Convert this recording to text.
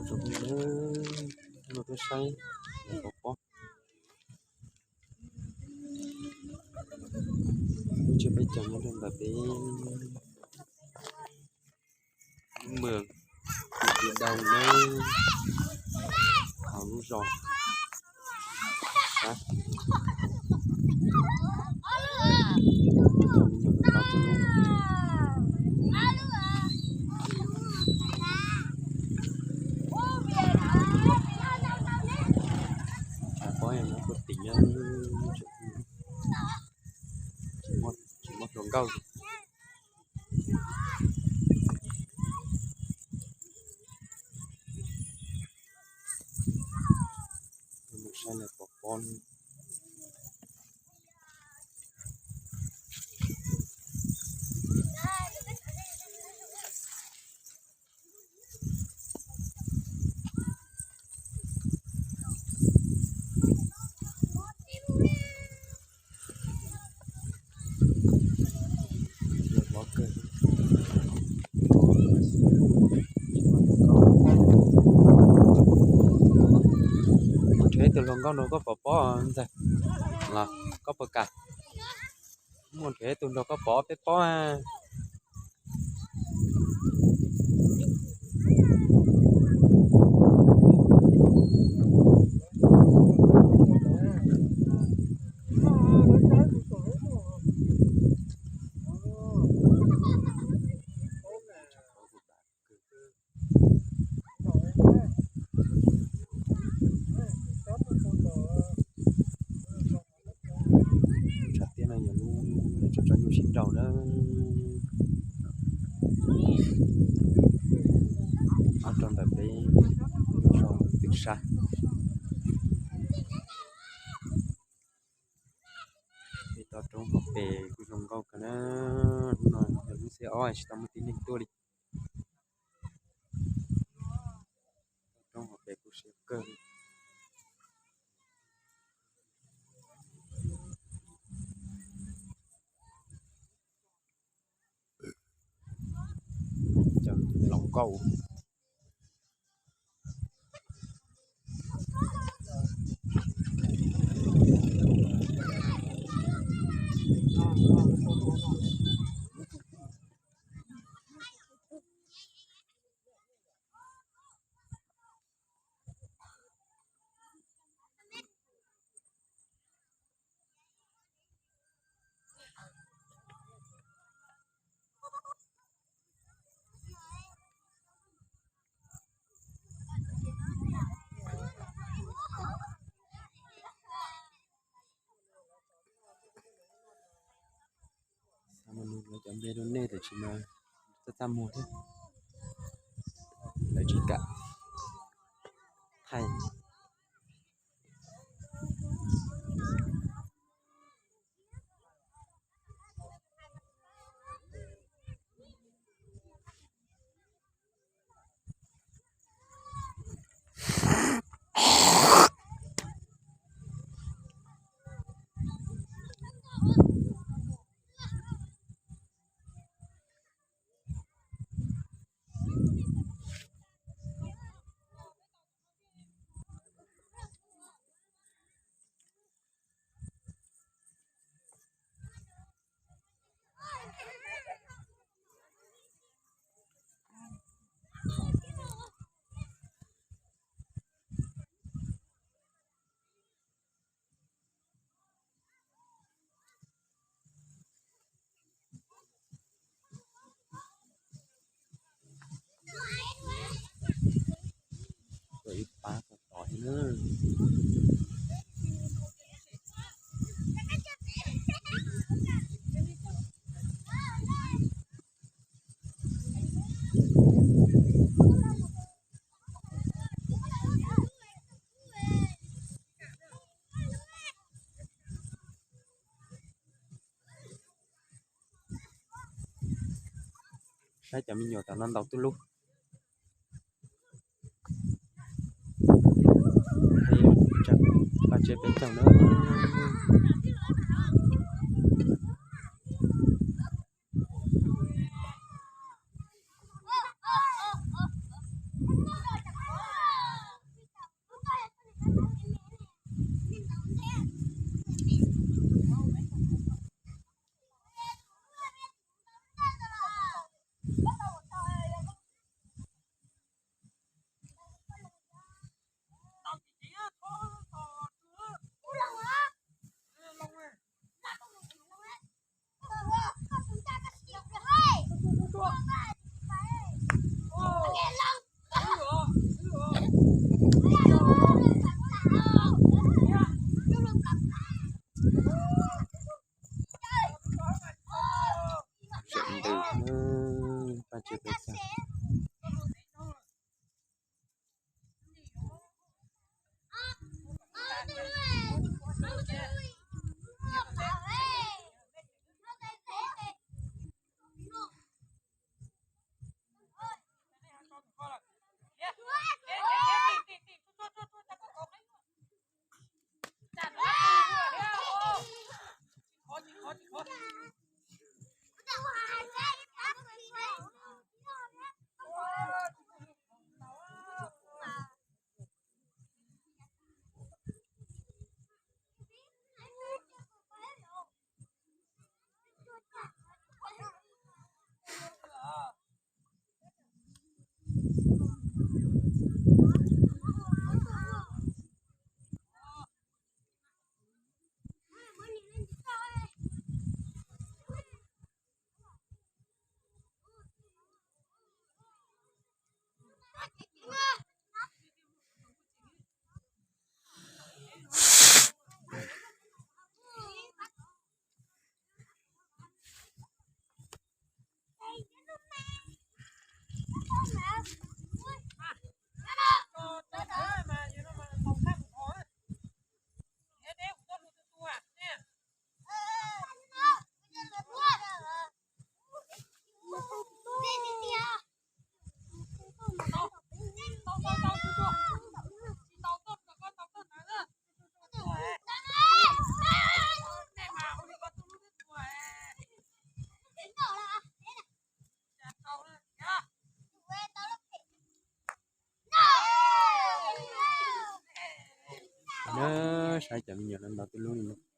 Zoo nawb, no tuaj saib pov pob. Lub tsiab peb caug nyob rau ntawm peb lub mws, tiv dau nawb, hauv lub zos. Cov me nyuam no tau lub tshav pob no puag tim nyob, tsis muaj hluas nkauj. Mus saib lawv pov pob. Mus nrhiav ib tug hluas nkauj nrog koj pov pob ntag los koj puas kam? Mus nrhiav ib tug nrog koj pov peb pob. Tshav tiaj no yog lub tso nyuj sib nraus na. Nyob rau ntawm peb zos twm sab. Peb toj roob hauv pes kuj zoo nkauj kawg na. Hnub no yog lub xiab ob tsis tau muaj tib neeg tuaj li. Toj roob hauv pes kuj siab kawg li. Cov hluas nkauj. Xa mus nug lawv cov npe rau nej, tam sim no txaj txaj muag thiab, lawv tsis kam thaij. Ib pab tod tod thiab na. Saib cov me nyuam tam no ntaus tuj lub. Paj tsev peb caug na. Na, saib cov me nyuam no ntaus tej lub li no.